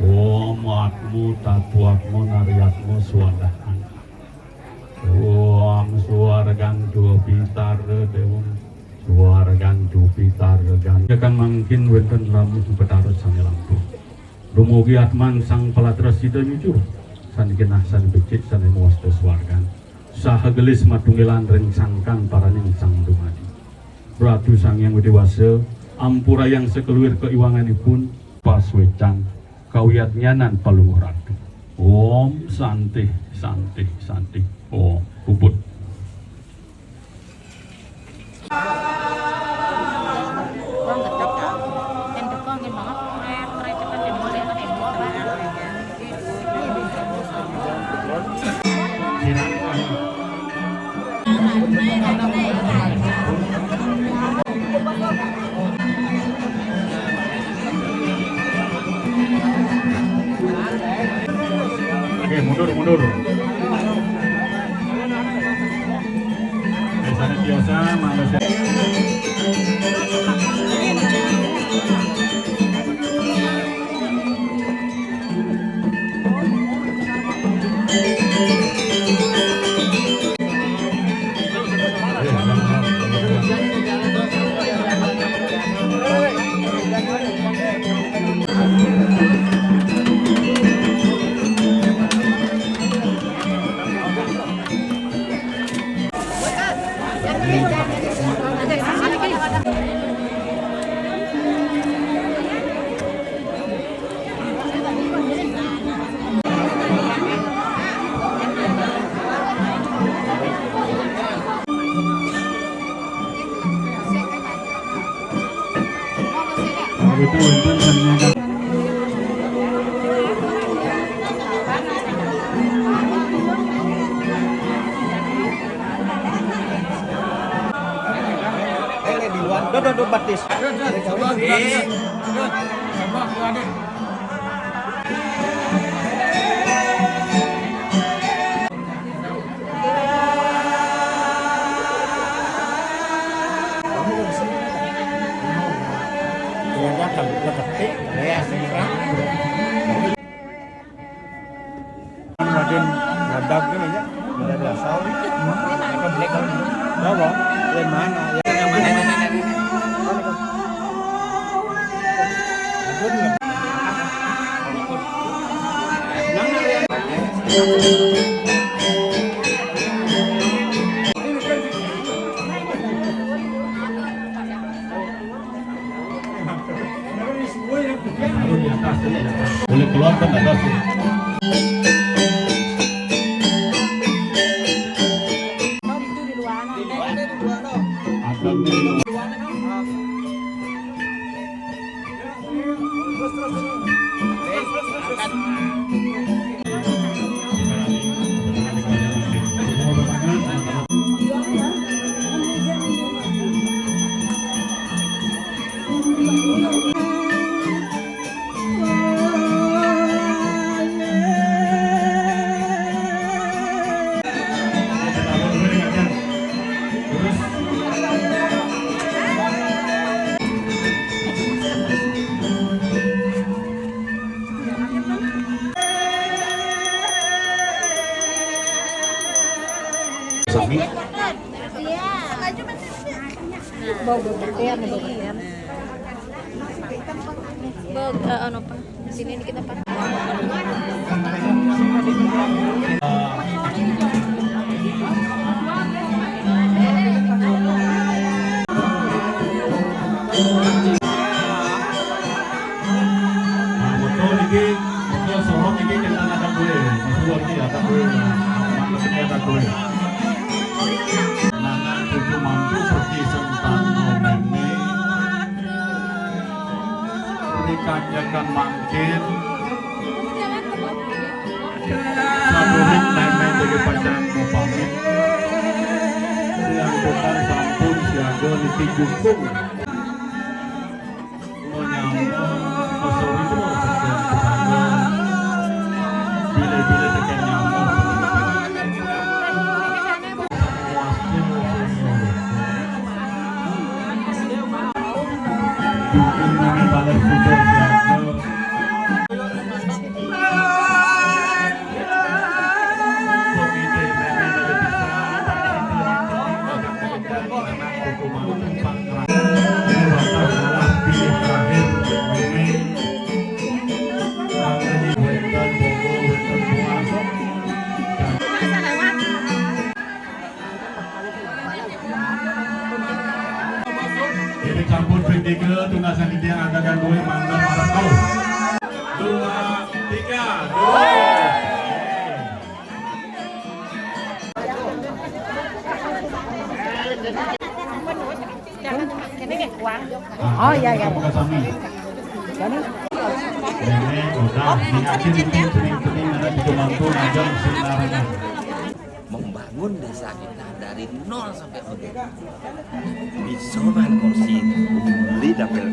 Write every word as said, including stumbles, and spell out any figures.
Om atmu tatuatmu nariatmu swandahan. Om swargan dupitar dewum swargan dupitar gan. Yakan mangkin wenten lamu petara sane langkung. Dumugi atman sang palatras sida nyucur, sane genah sane becik sane mawasta swargan. Saha gelis matunggilan ring sangkan paraning sang dumadi. Ratu Sang Hyang Widi Wasa, ampurayang sakeluir kaiwanganipun, paswecang kawiyatnyanan Palungguh Ratu. Om santih, santih, santih. Om puput. Oke, mundur, mundur. Biasanya biasa, manusia. Eh, di luar. Duh, duh, duh, batis. Raden Badak kan ya? Ada biasa. Apa black kan? Apa? Yang mana? Yang mana? Boleh keluar kan atas. Iya. Bau bebek ya, bau bebek. Bau, eh, anu apa? Sini dikit apa? Nah, betul niki, betul sorong niki kita akan gue. Betul niki akan gue. Nah, ini akan gue. Nangan cucu mantu pergi sentang meme. Dikanjakan mangkin. Sadurik meme jadi pacar mau pamit. Diangkutan sampun siaga niki jukung. Menyambung, oh, sorry, itu mau sekian kesana. Bila-bila tekan nyambung. Dukung nami balas juga siaga. Jadi campur P tiga, tunasan dia agak gangguin, mangga marah kau. Dua, tiga, dua. Oh, iya, iya. Nenek, udah, niatin itu, pening-pening, ada di Tumangku, aja, sinarangan. Membangun desa kita dari nol sampai begitu. Bisa main kursi, beli dapil